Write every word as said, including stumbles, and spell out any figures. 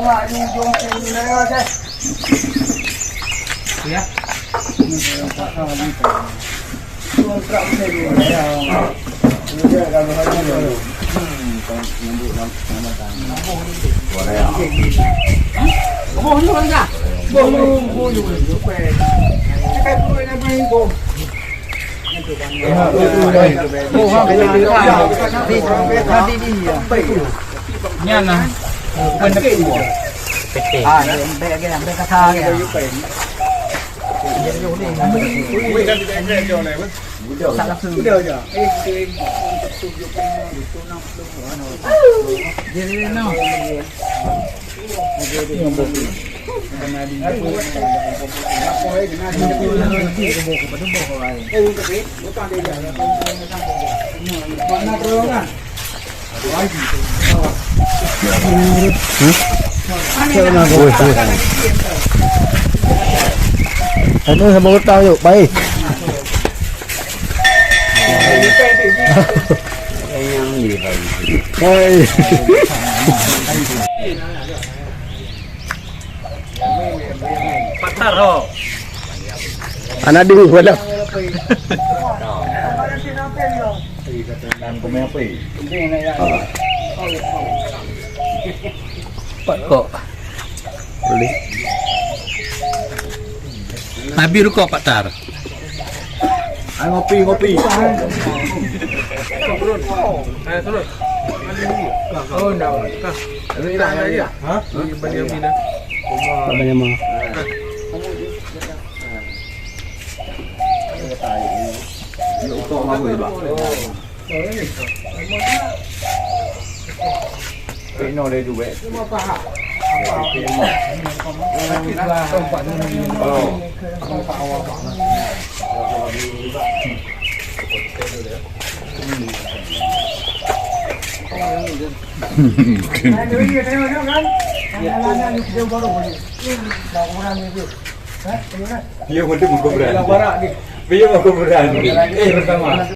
Ya. Nyan na. Bukan dekat. Ah, bèk, bèk, bèk kata. Anu sama utang yuk, baik. Hai. Patar ho. Anak dulu, wadah. Pat kok. Boleh. Nabi rukok Pak Tar. Hai, ngopi, ngopi. Oh, ndak. Hah? Banyak mah. Iya, mantap muka berani. Iya, muka berani. Eh, bersama.